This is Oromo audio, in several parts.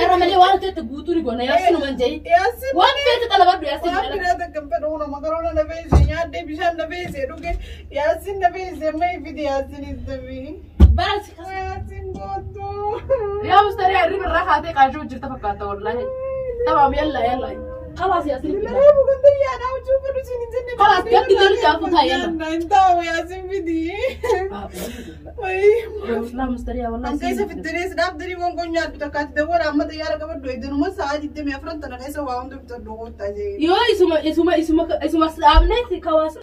Har'a malee waan ta'e guutuu ni goona yaasiin jei. Yaasiin Waan feete xalabadhu yaasiin. waan biraa takka hin fedhu una makaroona na feesise nyaadhee bishaan na feesise dhuge yaasiin na feesise amma ifite yaasiin itti Bara si kas. Yaasiin gootu. Yaa mustariyaa hirriba irraa kaatee qaajuu jirta fakkaata wallaahi. Tamaam yalla yalla. خلاص يا سيدي. Reefu kan tayyaadhaa hojii fedhu siin hin jenne. خلاص gadi lolli jaafuu taa'e yalla. Hin taa'u yaasiin fidi. Wayii. La mustariyaa wallaahi. An keessa fiddees dhaabdanii wongoon nyaadhu takkaatti dawwala amma xiyyaara qabadhu eedinuma sa'aa 24 tana keessa waa hunda bitadhu koottaa jee. Yoo isuma isuma isuma isuma dhaabneeti kawaasa.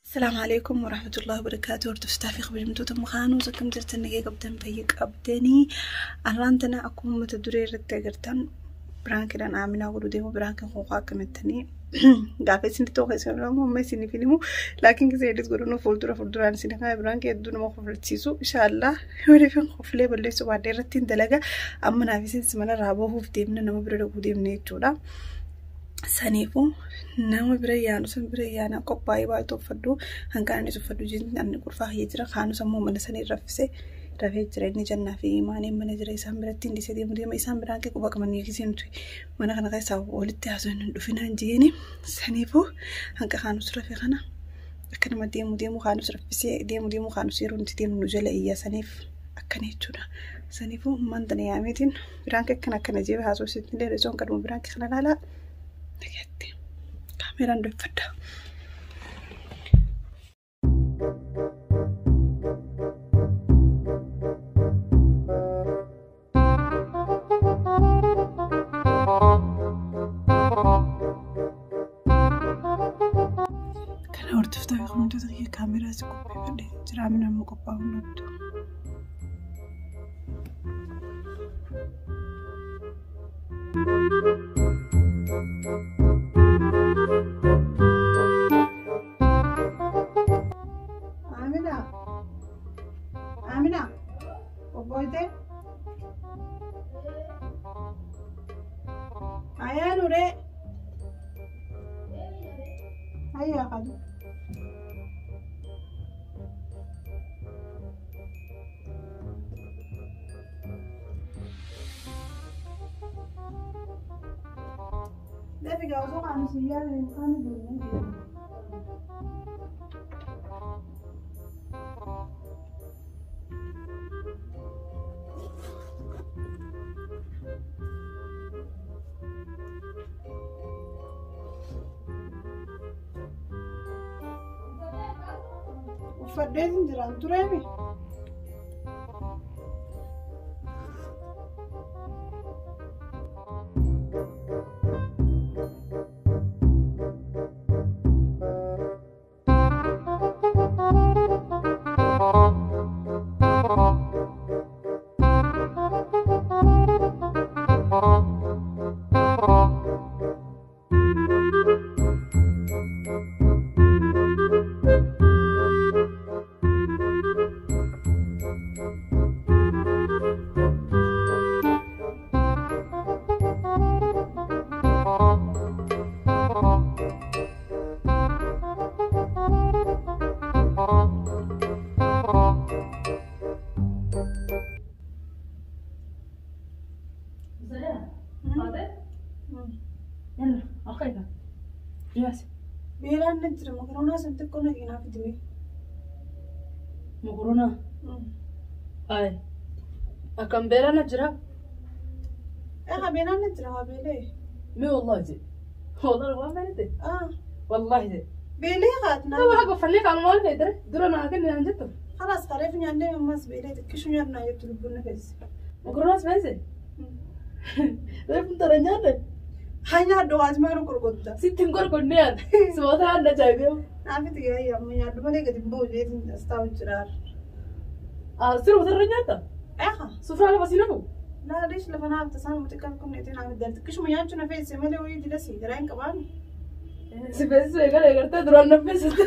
السلام عليكم ورحمة الله وبركاته. Hordoftoota fi kabajamtoota mukaanuu akkam jirtan nagee qabdan fayya qabdanii arraan tana akkuma mata duree irratti agartan prankiidhaan Aaminaa godhuu deemu prankiin kun akkamittanii gaafa isin ta'u keessa amma amma isiniif hin himu laakiin gisee hedduus godhuu fuuldura fuulduraan isin kana pirankii hedduu nama kofalchiisu inshaallah yoo dhufeen koflee balleessuu baadhee irratti hin dalaga amma naaf isin mana irraa bahuuf deemna nama bira dhaquu deemna jechuudha. Saniifuu nama bira yaanu san bira yaana qophaa'ee baay'ee uffadhu hanqaan inni uffadhu jenni qulfaa kiyya jira kaanus ammoo mana sanii raffisee rafee jira inni jannaa fi imaaniin mana jira isaan biratti hin dhiisee deemu deema isaan biraan kee quba qabanii giseentu mana kana keessaa walitti haasoo hin dhufinaan jeeni saniifuu hanqa kaanus rafee kana akka nama deemu deemu kaanus raffisee deemu deemu kaanus yeroo nuti deemnu nu jala iyyaa saniif akkana jechuudha. Saniifuu ummaan tana yaameetiin biraan kee akkana akkana jee haasoo isitti illee osoo hin qadmu biraan kee kana laalaa. Nagaatti. Kaameraan dhoffadha. Kana hordoftaa fi kabajamtoota kiyya kaameraa si qopheeffadhee jira. Aminaan immoo qophaa'uu hin dhabdu. Amina. Amina. Qophoofte? Ayaa nuree. Ayyaa qadu. Dafi gaa osoo qaanu si yaada hin qaanu deemnee deemu. Uffadhee sin jiraan tureemi. Mustariyaa. Haatee? Yalla akayda. Yaasi. Beelaan na jira makaroonaa san xiqqoo nageenyaa fidime. Makaroonaa. Ay. Akkam beelaan na jira. Egaa beelaan na jira haa beelee. Mee wallahi je. Wallahi waan feete. Ah Wallahi je. beelee haatnaa. Nama haga uffannee qaama maal feete dura naa kenni naan jettu. خلاص خريف nyaannee ammas beelee xiqqishu nyaannaa jettu lubbuun na feesise. Makaroonaa feese. Reefu tara nyaanne. Haa nyaadhu haati maal gorgotta. Sitti hin gorgonne yaad. Simoota aan ajaa'ibee. Naafiti gaayyaa amma nyaadhu malee gadi hin ba'u jeetiin as taa'u jira. Sirba sirra nyaatta. Eegaa. Sufraa lafa si nafu. Laa liish lafa naaf tasaan muxiqqaan kun itti naaf iddaan xiqqishuma nyaachuu na feesise malee wayii dila si garaa hin qabaanne. Si feesisuu eegale gartee duraan na feesiste.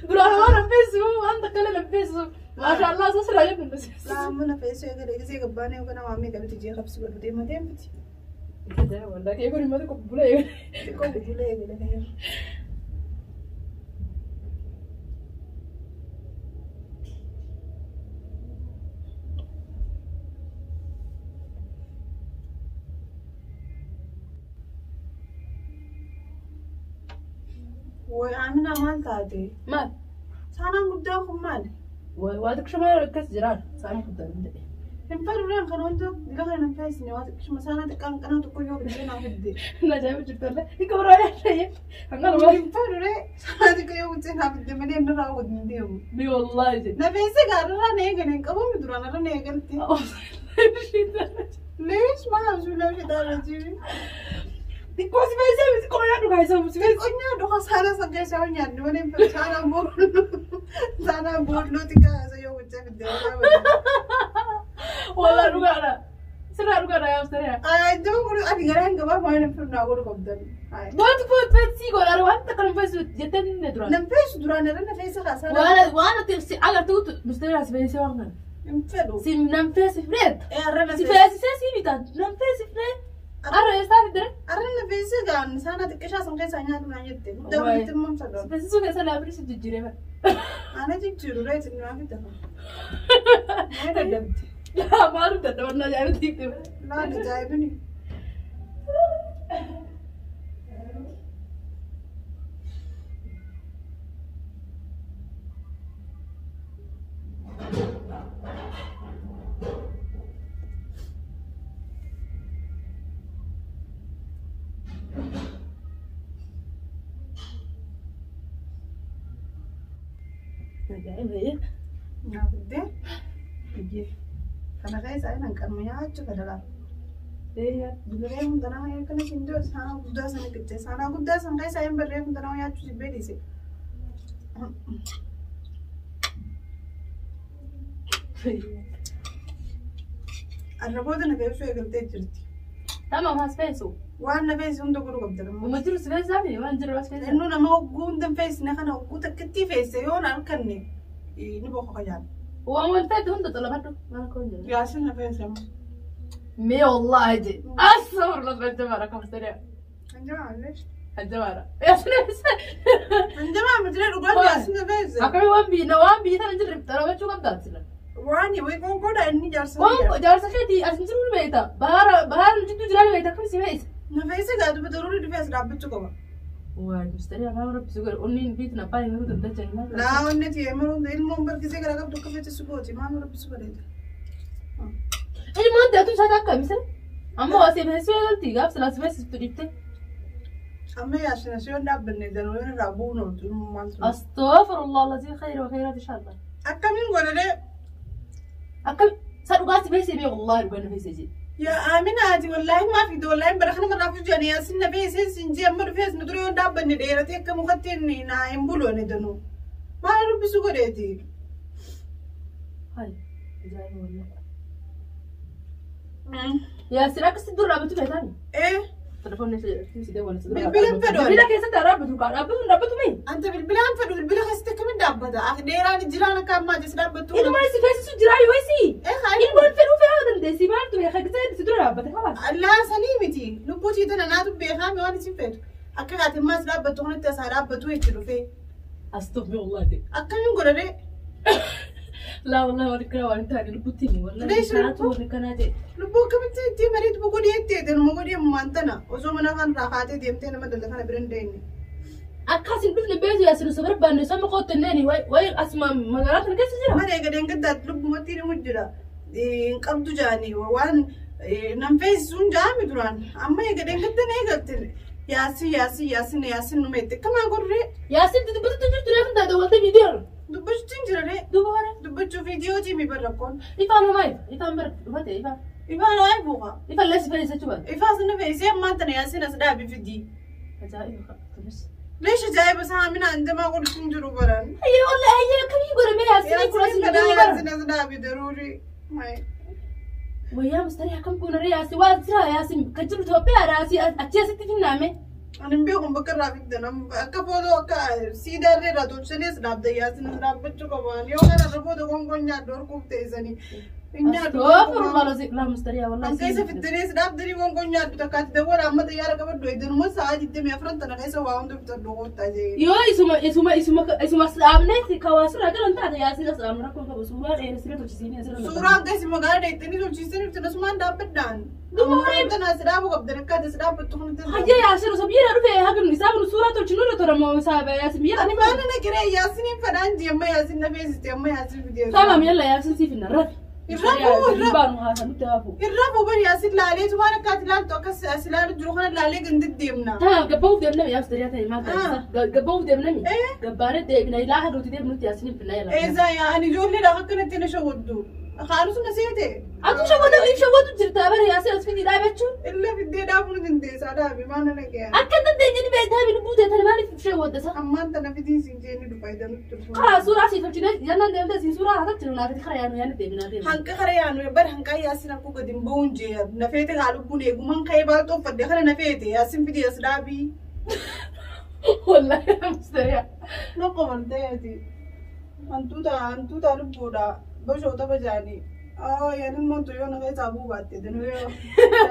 Duraan waan na feesisu waan takka illee na feesisu. Maashaallah osoo sirraa jennu na feesisu. Laa amma na feesisuu eegale gisee gabbaanee yookaan waa meeqa miti jee qabsi godhu deema deemti. Wallah kee kun immoo xiqqoo bulee. Xiqqoo bulee eegale. Way Amina maal taate? Maal? Saanaan guddaan kun maali? Waa xiqqoo akkas jiraan saani guddaan hin jedhe. Hin fedhu kan hunda dila kana hin feesine waa xiqqishuma saanaa xiqqaan qanaa tokko yoo biddee naa fidde. Na ajaa'iba jirtullee. Hiika biraa yaadda. Hanga lamaa. Hin fedhu saanaa xiqqoo yoo biddee naa fidde malee inni raawwatu hin deemu. Ni wallahi jedhe. Na feese gaarrarraa na eegale hin qabamu duraan irra na eegalte. Leesh maal suulaa ishee taa'ee Xiqqoo si feesee xiqqoo nyaadhu kaa isa si feesee. Xiqqoo nyaadhu haa saanaa san keessaa yoo nyaadhu malee hin fedhu saanaa boolloo saanaa boolloo xiqqaa isa yoo biddee fidde. Wallah dhugaadha. Sirraa dhugaadha yaa mustariyaa. Iddoo kun ani gara hin gabaa maal hin fedhu naa godhu qabdan. Wanti kun feesii godhaan wanta kan feesu jettee inni duraan. Nan feesu duraan irra na feesa kaa saanaa. Waan waan ati si agartuutu mustariyaa si feesee waan kana. Hin fedhu. Si nan feesifneet. Arra na Si feesisee si bitaa nan feesifnee. Arra eessaa fidire? Arra na feesee gaan saanaa xiqqishaa san keessaa nyaatu naan jette. Guddaa walitti immoo hin fedhu. Si feesisuu keessa laafni si jijjiiree bara. Ana jijjiiru reeti naa fidda. Maal dadhabde? Maal dadhabannaa ajaa'ibatti hiikte. Maal ajaa'ibni? Ajaa'iba. Naa fiddee. Biyyee. Kana keessa inni hanqarma nyaachuu fedha laata. Biqilee hundanaa akkana siin jiru saanaa guddaa sana qicce saanaa guddaa sana keessa hin barree hundanaa nyaachuu si beelise. Arraboota na feesuu eegaltee jirti. Tamam as feesu. Waan na feesi hunda godhu qabda lamma. Uma jiru si feesaa fi waan jiru as feesaa. Innuu nama hogguu hunda hin feesine kana hogguu takkittii feesse yoo na harkanne ni boqoqa jaal. Waan waan ta'e hunda xalabadhu. Maal koo hin jiru. Yaasin na feesse amma. Mee wallahi je. Astagfirullah jabaara kamsariya. Hanjamaa leesh. Jabaara. Yaasin feese. Hanjamaa miti dhugaan yaasin na feesse. Akkami waan biyya waan biyya tana jirre xalabachuu qabda sila. Waan wayi konkoodha inni jaarsa. Waan jaarsa keetii as hin jiru ni beekta. Bahara bahara jidduu jiraa ni beekta akkami si feese. Na feesse gaa duba daruuri dhufee as dhaabbachuu qaba. Waa mustariya afaan rabbi si godhe onni biitin abbaan hin jiru dandacha hin maal. Laa onni tiye maruun ilmoon barkisee gara qabdu akka feete si gooti maama rabbi si godheeti. Ilmoon teetu isaa akka misira. Amma waa si feesisuu eegalti gaaf silaa si feesiftu dhiifte. Amma yaasina si yoon dhaabbanne danuu irraa bu'uun ooltu ilmoo maal ture. Astagfirullah lazii khayri wa khayraati inshallah. Akkamiin godhadhee Akkam sa dhugaa si feesee mee wallahi dhugaa na feesee jedhe. Yaa Amina ati wallaahi maa fidde wallaahi bara kana irraa fuudhanii yaasin na feesee sin jee amma dhufees nu dura yoon dhaabbanne dheeratee akka mukatti naa hin buloone danuu. Maal rabbi si godheeti? Hai ajaa'iba wallahi. Yaasin akkasitti dura dhaabbatu feetaani? Ee Telefoonni isa jedhatti si dawwala si dura Bilbila hin dhaabbatu. fedhu ani. Bilbila keessatti haa dhaabbatu kaa dhaabbatu hin dhaabbatu mee? Anta bilbilaan fedhu bilbila keessatti akkamiin dhaabbata? Ak dheeraan jiraan akka ammaa jes dhaabbattu. Ilmaan si feesisu jiraa yoo isi. Ee haa Ilmoon fedhuu fe'uu dandeessi maaltu beeka gisee si dura dhaabbate hawaasa. Allaa sanii miti lubbuutii tana naatu beekaa mi waan isin feetu. Akka kaate ammaas dhaabbattu kanatti asaa dhaabbatu itti dhufee. Astagfirullah jedhe. Akkamiin godhadhee? Laa wallahi waan akkanaa waan hin taane lubbutti himi wallahi Leesh kanaatu lubbuu? waan akkanaa jedhe. Lubbuu akkamitti itti mariitu boqodii itti eedan mogodii ammaan tana osoo mana kan irraa kaatee deemtee nama daldala kana bira hin deemne. Akkas hin dhufne beeku yaasin osoo barbaanne osoo amma kootu inneen wayi asuma magaalaa kana keessa jira. Mana eegadeen gaddaatti lubbumatti ni jira. Hin qabdu jaanii waan nan feesisuun jaami duraan amma eegadeen gadda na eegalte yaasin yaasin yaasin yaasin numeette akkamaa godhuree Yaasin dubbatutti jirtu reefu taate walta viidiyoo. dubbachuutiin jira ree Duuba hore. dubbachuu viidiyootii mi barrakkoon Ifaan homaa ifa ifaan bara dhufate ifaan. ifaan waa'ee buuqa Ifaan leessi feesisachuu baate. ifaa sinna feesisee ammaan tana yaasin as dhaabi fidii. Ajaa'iba tunis. Leesha ajaa'iba isaa amina anjamaa godhutu jiru baran. Hayyee wallahi hayyee akkamii godhame yaasin kun asin Yaasin jiru bara. yaasin as dhaabi daruuri. Wayyaa mustarii akkam goonaree yaasin waan jira yaasin kan jiru Itoophiyaadha asii achi asitti finnaame. Ani hin beeku bakka irraa fiddan akka footoo akka siidaa irraa tolchanii as dhaabda yaasin as dhaabbachuu qaban yoo kana irra footoo gongoon nyaaddu horkuuf teessanii. Nyaadhu. Astaghfirullah lazim. Laa mustariyaa wallahi. An keessa fiddanii si dhaabdanii wonqoo nyaadhu takkaatti dawwala amma xiyyaara qabadhu eedanuma sa'a 24 tana keessa waa hunda bitadhu koottaa jee. Yoo isuma isuma isuma isuma as dhaabneeti kawaasirraa galan taate yaasiin as dhaabnu rakkoon qabu suuraa dheeressine tolchisiinee asirra naqna. Suuraan keessa magaalaa dheettanii tolchiisanii bittan asumaan dhaabbadhaan. Duuba Amma waree- tana si dhaabu qabdan akka ati si dhaabbattu kun itti. Hayya yaasiin osoo biyya dhufe hagam isaa kun suuraa tolchinu irra tola moo isaa yaasiin biyya Ani maal na kiree yaasiniin fedhaan jee amma yaasin na feesiste amma yaasin fidee. Tamam yalla yaasiin siif hin rafi. Irra bu'u, irra- Baanu haasaa nutti haafu. Irraa buuban yaasin laalee waan akka ati ilaaltu akkas as ilaalu jiru kana laalee gandi deemna. Tamam gabba'uuf deemnami yaas dariyaa ta'e maal ta'e gabba'uuf deemnami Eh. gabbaaree deebina ilaa haduuti deemnutti yaasiin hin finna yalla. Eezaa yaa ani ijoolleedhaaf akkanatti na shawwaddu. Haanus na seete. Atu shawwatu shawwatu jirta bara yaasiin as fidii dhaabachuun. Illee fiddee dhaabuu ni dandeessaa dhaabi maal na dhagaya. Akka hin dandeenye ni beektaa lubbuu teetan maaliif shawwadda isa? Ammaan tana fidiin siin jee ni dhufa idanutti dhufu. Karaa suuraa sii tolchine yannaan deemtee siin suuraa haa tolchinu naafiti karaa yaanu yaanni deemnaa deemna. Hanqa kara yaanu bar hanqaa yaasin akkoo gadi hin ba'uun jee nafeete haa lubbuun eeguman ka'ee baalxoo uffadhe kana nafeete yaasin fidii as dhaabii. Wallahi mustariyaa. Na qomalteeti. Hantuuta hantuuta lubbuudha bashoo tapha jaanii. Aa yaanin montu yoo na keessaa buubaatte danuu yoo.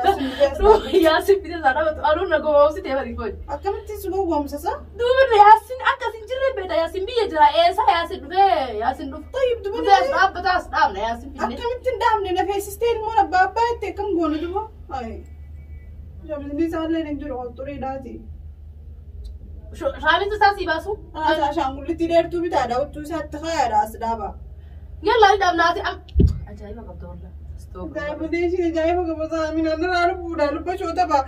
Yaasin fidee as dhaabii. Yaasiin fidee isaa dhaabatu aduun na gowwoomsitee bari foon. Akkamitti si gowwoomsisa? Duuba yaasiin akkas hin jirre beekta yaasiin biyya jira eessa yaasiin dhufee yaasiin dhufu. Tayyib duba Dhufee as dhaabbata as dhaabna yaasiin fidee. Akkamitti hin dhaabne na feesistee ilmoon abbaa abbaa itti akkam goona duba? Ayi. Shamilli isaallee hin jiru qoxxuriidhaati. Shaaminsi isaa sii baasu. Ashaangullitti dheertuu bitaadha huccuu isaatti kaayaadha as dhaaba. Yalla ni dhaabnaati am. Ajaa'iba qabda wallah. Ajaa'iba isheen ajaa'iba qaba saaminaa narraa lubbuudha lubba shoota ba'a.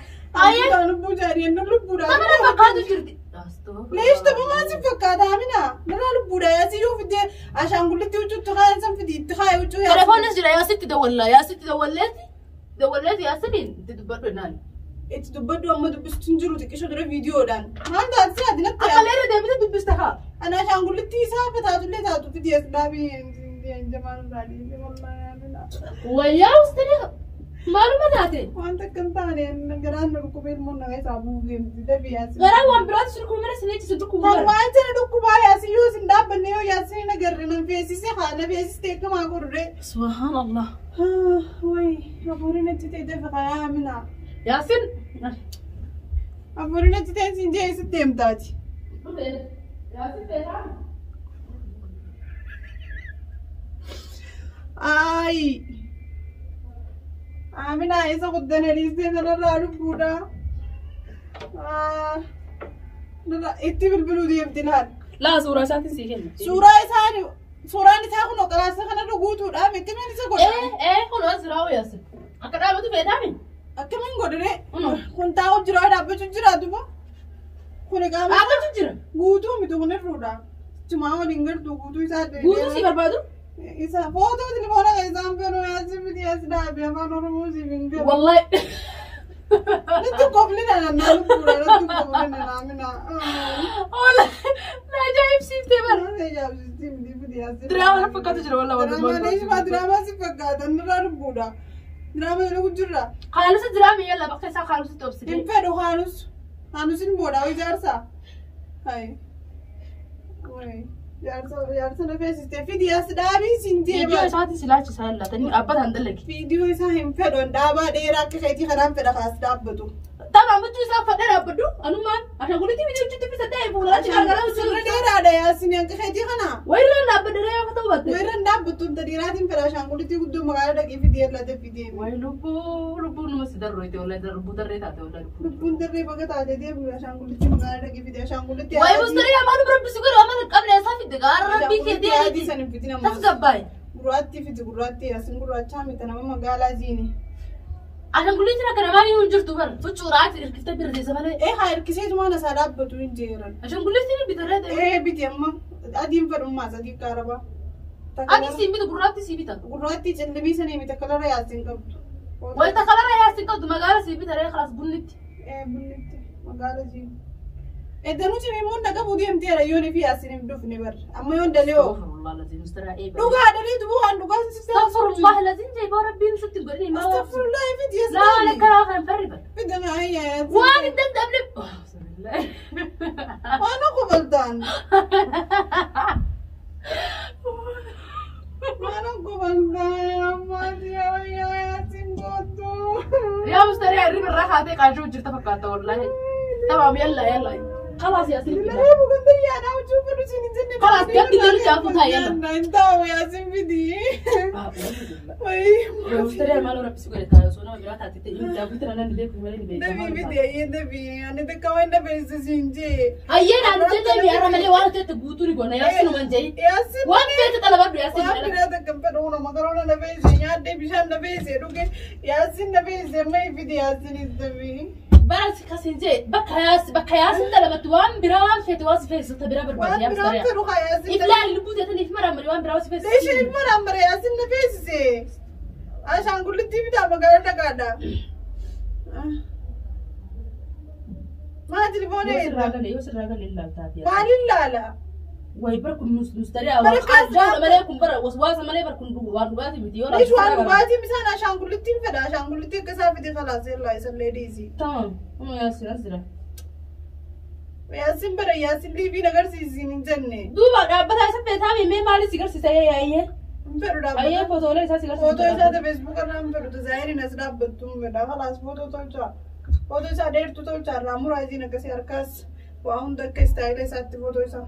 Ayyee. Antuutaa lubbuu jaarii annan lubbuudha. Nama na fakkaatu jirti. Leesh tapha maal si fakkaata Amina? Narraa lubbuudha yaasii yoo fidee ashaangullitti huccuutti kaayan san fidii itti kaaya huccuu yaasii. Telefoonis jira yaasitti dawwalla yaasitti dawwalleeti dawwalleeti yaasiniin itti dubbadhu jennaan. Itti dubbadhu amma dubbistu hin jiru xiqqisho dura viidiyoodhaan. Maal taate si ati natti Akka leerra deebite dubbista haa. Ana ashaangullitti isaa taatullee taatu fidii as dhaabii jamaan irraa dhiise wallaahi Amina. Wayyaa ustanii maaluma taate. Wanta akka hin taane garaan na dhukkubee ilmoon na keessaa bu'uuf deemti dafii yaasii. Garaa waan biraatti sun kumina sin eechisu dhukkubuu bara. Waan jala dhukkubaa yaasii yoo isin dhaabbanne yoo yaasii na garre nan feesise haa na feesiste akkamaa godhure. Subhaanallah. Wayi hafuuriin achi ta'e dafa haa Amina. Yaasin. Hafuuriin achi ta'e siin jee eessatti deemtaati. Yaasin beekaa. Ayi. Amina isa guddana dhiistee sanarraa lubbuudha. Itti bilbiluu deemti laal. Laa suuraa isaatiin sii kenna. Suuraa isaa suuraan isaa kun qalaasa kanarra guutuudha. Akkamiin isa godha? Ee kun as jira yaasin. Akka dhaabatu feetaami. Akkamiin godhire? Mm. Kun taa'u jira dhaabbachuu jira duba. Kun qaama Dhaabbachuu jira. guutuu miti kun irruudha. Cimaa waliin gartuu guutuu isaa Guutuu sii barbaadu. Isa footoo telefoona keessaan fedhu yaasi miti as dhaabe afaan Oromoo siif hin galu. Wallahi. Natti koflina nannaa lubbuudha natti koflina naamina. Wallahi. Na ajaa'ibsiiftee bara. Ajaa'ibsiistii miti miti yaasi. Diraamaa na fakkaatu jira wallahi wallahi. Diraamaa leeshmaa diraamaa si fakkaata nirraa lubbuudha. Diraamaa jedhamu jirra. Haalusa diraama yalla bakka isaa haalusitti obsite. Hin fedhu haanus. Haanus hin boodaa ijaarsa. Hayi. Wayi. Jaarsa jaarsa na feesiste fidi as dhaabii siin Viidiyoo deema. isaatiin silaachisaa yalla tani dhaabbataan dalage. Viidiyoo isaa hin fedhu dhaabaa dheeraa akka keetii kanaan fedha kaas dhaabbatu. Taphaan bichuu isaa uffadhee dhaabbadhu anumaan ashaangulitti viidiyoo hojjetu bisa ta'e fuulatti gargaraa Sirri hojjetu. dheeraadha yaasin akka keetii kana. Wayirraan dhaabbadhe ree akka ta'u batte. Weerran dhaabbattu inta dhiiraatiin fedha ashaangulitti guddoo magaalaa dhaqee fidi yalla fidee. Wayi lubbuu lubbuu numa si darroite wallahi lubbuu darree taate wallahi lubbuu. Lubbuun darree baga taate deemu ashaangulitti magaalaa dhaqee fidi ashaangulitti. Wayi mustariyaa maal rabbi si godhu amala qabne isaa fidde gaara rabbii kee Ashaangulitti adii deemiti. san hin fidin ammas. Tasgabbaa'e. Gurraattii fidi gurraattii yaasin gurraachaa miti nama magaalaa ziini. Ashaangulitti akka namaa hin jirtu bara fucuuraati hirkiftee bira teessa malee. Ee haa hirkiseetumaan asaa dhaabbatu hin jeeran. Ashaangulitti ni bitarree ta'e. Ee biti amma adiin fedhummaas adii kaaraba. Adii sii bitu gurraatti sii bita. Gurraattii callimii sanii miti kalara yaasin qabdu. Wayita kalara yaasin qabdu magaala sii bitaree kalaas bunnitti. Ee bunnitti magaala ziini. Eddanuu cimii immoo dhaqa buutee deemteera yoon fi yaasin hin dhufne bar. Amma yoon dalee hoo. Astaghfirullah lazim mustariyaa eeba. Dhugaa dalee dubuu waan dhugaa sin Astaghfirullah lazim jeeboo rabbiin sitti godhini maa. Astaghfirullah fidi Laa yaasin. lakkaa kan farri bara. Fidi na ayyaa yaasin. Waan hin danda'amne. Bismillah. Waan qobaltaan. Waan qobaltaan amma. تمام يلا يلا خلاص يا سيدي. Reefu kun xiyyaadhaa hojii fudhu siin hin jenne. خلاص قد اللي رجع فوتها يلا. Hin ta'u Yaasin fidi. مستريح مالو ربي سوق لها سونا برات عتيت انت قلت انا اللي بيك ولا اللي Dabii بيك fidi ayyee dabii ani takka waan dabeesse siin jee. ايين انا جيت يا رملي وانا تت قوتوني قلنا يا سنو من جاي Yaasin وان بيت طلب يا waan سيدي. biraa takka hin fedhu una makaroona na feese nyaadhee bishaan na feese dhuge Yaasin na feese amma fidi Yaasin dabii. برس كاسنجي بكياس بكياس طلبت وان براوان فيت واس فيس تبرا Waan برباد يا biraan مستريح. fedhu haa Yaasin. إفلال اللي تني في مرة مريوان براوس فيس. Leeshin ilma naambara Yaasin na feesise. Ashaangullitti bitaa magaalaa dhagaadha. Maa telefoona eessa? يوسف راجل إلا التابع. Maaliin laala? way bar kun mustari'a Barakaas jawla malee kun bara waswaasa malee bar kun waan dhugaatii miti yoo Leesh waan dhugaatii misaan ashaangullitti hin fedha. Ashaangullitti akka isaa fide khalaas yallaa isallee dhiisi. Tamam. Uma yaasin asira. Yaasin bara Yaasin liibiin agarsiisiin hin jenne. Duuba dhaabbata isa feetaa mee maali si garsiisa ayyee. Hin fedhu Ayyee dhaabbata. footoolee isaa si garsiisa. Footoo isaa ta feesbuuk irraa hin fedhu. Zaayiriin as dhaabbattu hin fedha. Khalaas footoo tolchaa. Footoo isaa dheertuu tolchaa irraa muraa isiin akkasii harkaas waa hunda akka istaayila isaatti footoo isaa.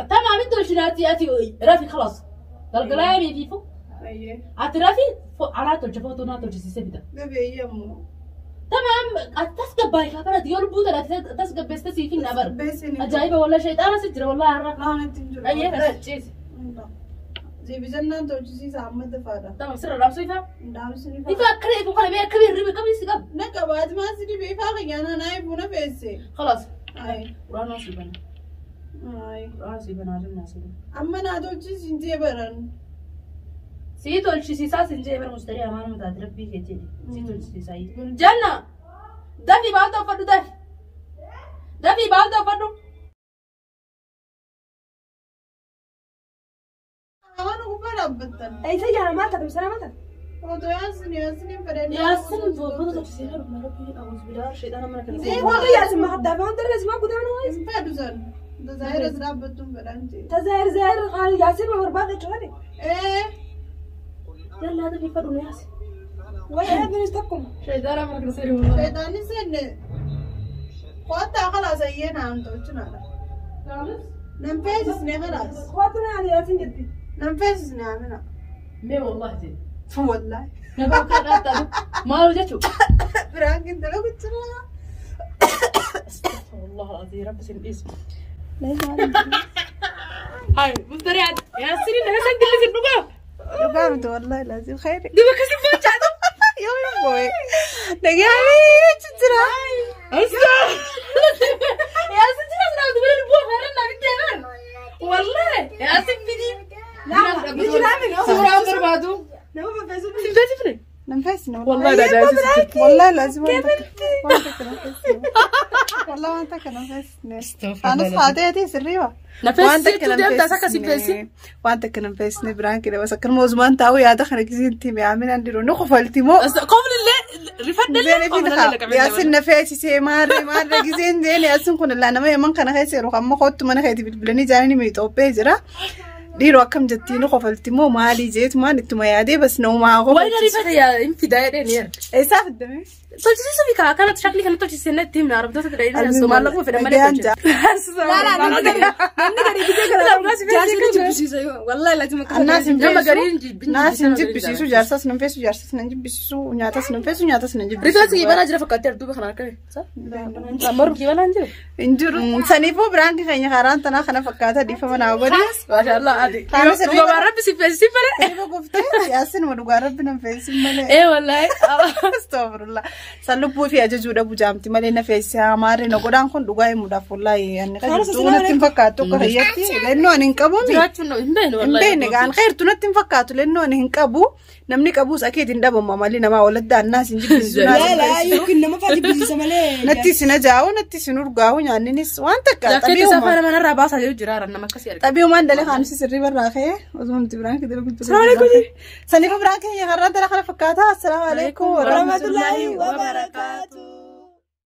تمام انتوا الجناتي اتي رافي خلاص galgalaa miifiifu Ayyee. ati rafi anaa tolcha footoo naa tolchisiise fida. Dabii ayyee ammoo. تمام tasgabbaa'e kaafara yoo lubbuu tana tasgabbeessite siif hin dhabar. Beesini. Ajaa'iba wallah shayxaana si jira wallah har'a. Laanatti hin jiru. Ayyee kana ciisi. Siifisannaan tolchisiisa amma tafaadha. Tamam sirra dhaamsu ifaa. Ndaamsini Ifa akkana ifu kana mee akkamii hirriba akkamii si qaba. Na qabaati maa si dhibee ifaa kiyyaanaa naa ifuu na feesse. خلاص Ayi. quraanaa si bana. Ayi. Quraana si bana alimnaa si bana. Amma naa tolchisiin jee baran. Sii tolchisiisaa sin jee bara mustarii amaanuma taate rabbii kee jedhe. Sii tolchisiisaa. Janna dafii baalta uffadhu dafi. Dafii baalta uffadhu. Waan gubbaa dhaabbattan. Eessa jaala maal taate misala maal taate? Footoo Yaasin Yaasin hin fedhan. Yaasin footoo tolchisiisaa dhugna rabbii awuuz bidaa sheexaana mana kana. Footoo Yaasin makaddaa fi wanta irra simaa guutaa nama Hin fedhu san. Zaayiras dhaabbattu hin fedhan jee. Tazaayir zaayir haali Yaasin ma barbaada jechuudha. Ee. Yallaa dafii uffadhu nu Yaasin. Wayi aduunis tokkuma. Sheexaana mana kana seeri wallah. Shayxaanis seenne. Qo'attaa khalaas ayyee naan tolchinaadha. Nan feesisne khalaas. Footoo naa Yaasin jetti. Nan feesisne amina. Mee wallahi jedhe. Wallahi. Nagaa akka dhaabtaa maal jechuudha. Biraan gintala guchira. والله العظيم رب سن اسم هاي مفتري يا سيرين انا سنت اللي سنوكا Dhugaa miti wallahi laazim khayri. دوبا كسب بوجه Yoo hin boo'e. Dhagahamee jira. يا سيدي انا دوبا البو خيرنا بنت والله يا سيدي صورة بربادو Nama feessu. سنتي Nan feesisne. والله لا لا والله لازم waan takka nan feesisne. Wallah waan takka nan feesisne. Anas faateeti sirriiba. نفس deemtaa akka si feesi. Waan takka nan feesisne biraan kidha bas akkanuma ozumaan taa'u yaada kana gisiin timi aminaan diruu ni kofalti moo. قبل اللي رفد اللي Yaasin na feesisee maarree maarree giseen jeen yaasin kun illaa nama yaman kana keessa yeroo amma kootu mana keeti bilbilanii jaanii mi Itoophiyaa jira. Dhiiroo akkam jettii ni kofalti moo maalii jeetumaan ittuma yaadee bas naumaa وين رفد يا انفداء دين Eessaaf iddame? Tolchisiisuu fi kana shaklii kana tolchisiisanii itti himna arabtoota fedha maallaquma fedhan malee tolchisa. Namni gadi bitee kana jaarsi jibbisiisa yoo wallahi laazim akka Annaas hin Nama feesu. gariin jibbisiisu. Naas hin jibbisiisu, jaarsas nan feesu, jaarsas nan jibbisiisu, nyaatas nan feesu, nyaatas nan jibbisiisu. Rifeensi kiibanaa jira fakkaatee duuba kana akka. Mormi kiibanaa hin jiru. Hin jiru. Saniifuu biraan keenya karaan tanaa kana fakkaata dhiifama naa godhi. Maashaallah ati. Kaanis irra- Dhugaa rabbi si feesi bare. Riba goftee yaasin dhugaa rabbi nan feesin malee. Ee wallahi. Astagfirullah. San lubbuu fi ajajuu dhabu jaamti malee na feesise maarree na godhaan kun dhugaa himuudhaaf wallahi ani qajeeltuu natti hin fakkaattu akka fayyatti lennoo ani hin qabuumi. Jiraachuun hin beeknu Hin wallahi. beekne gaan xeertu natti hin fakkaatu lennoo ani hin qabu namni qabus akeet hin dhabama malee namaa waladda annaas hin jibbisiisu naas hin Laa feesisu. yookiin nama fa'aa jibbisiisa malee. Natti isin ajaa'u natti isin urgaa'u nyaanninis waan takka Jaakkeetti isaa faana manarraa baasaa jiru jira nama akkasii arga. Xabiiwwan dalee kaansi sirrii barraa ka'ee osoo nuti biraan kidira guddisa. Salaamu alaikum. Saniif biraan keenya har'aan dala kana fakkaata. Assalaamu alaikum Warahmatullahi wabarakatuh.